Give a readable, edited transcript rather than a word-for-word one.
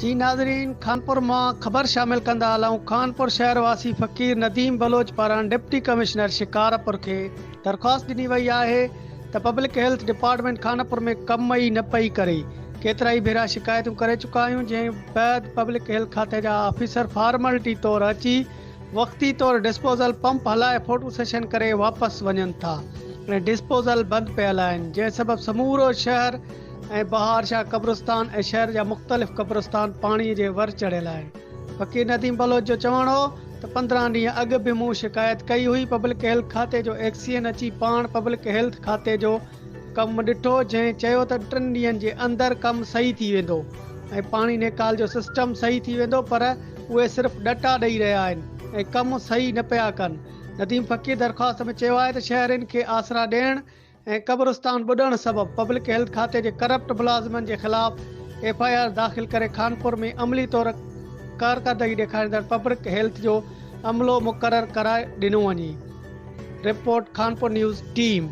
جي ناظرين خانپور مان خبر شامل ڪندا هلون خانپور شهر واسي فقير نديم بلوچ پاران ڊپٽي ڪمشنر شڪارپور کي درخواست ڏني وئي آهي ته پبلڪ هيلٿ ڊپارٽمينٽ خانپور ۾ ڪم ئي نه پئي ڪري ڪيترائي ڀيرا شڪايتون ڪري چڪا آهيون جنهن بعد پبلڪ هيلٿ کاتي جا آفيسر فارملٽي طور اچي وقتي طور ڊسپوزل پمپ هلائي فوٽو سيشن ڪري واپس وڃن ٿا ۽ ڊسپوزل بند پيل آهن جنهن سبب سمورو شهر ۽ بهار شاهه قبرستان ۽ شهر جا مختلف قبرستان پاڻي جي ور چڙهيل آهن. فقير نديم بلوچ جو چوڻ هو ته 15 ڏينهن اڳ به مون شڪايت ڪئي هئي پبلڪ هيلٿ کاتي جو ايڪسين اچي پاڻ پبلڪ هيلٿ کاتي جو ڪم ڏٺو جنهن چيو ته ٽن ڏينهن جي اندر ڪم صحيح ٿي ويندو ۽ پاڻي نيڪال جو سسٽم صحيح ٿي ويندو پر اهي صرف ڏٽا ڏئي رهيا آهن ۽ ڪم صحيح نه پيا ڪن. نديم فقير درخواست ۾ چيو آهي ته شهرين کي آسرا ڏيڻ ۽ قبرستان ٻڏڻ سبب پبلڪ هيلٿ کاتي جي ڪرپٽ ملازمن جي خلاف ايف I R داخل ڪري خانپور ۾ عملي طور ڪارڪردگي ڏيکاريندڙ پبلڪ هيلٿ جو عملو مقرر ڪرائي ڏنو وڃي. Report, Khanpur news team.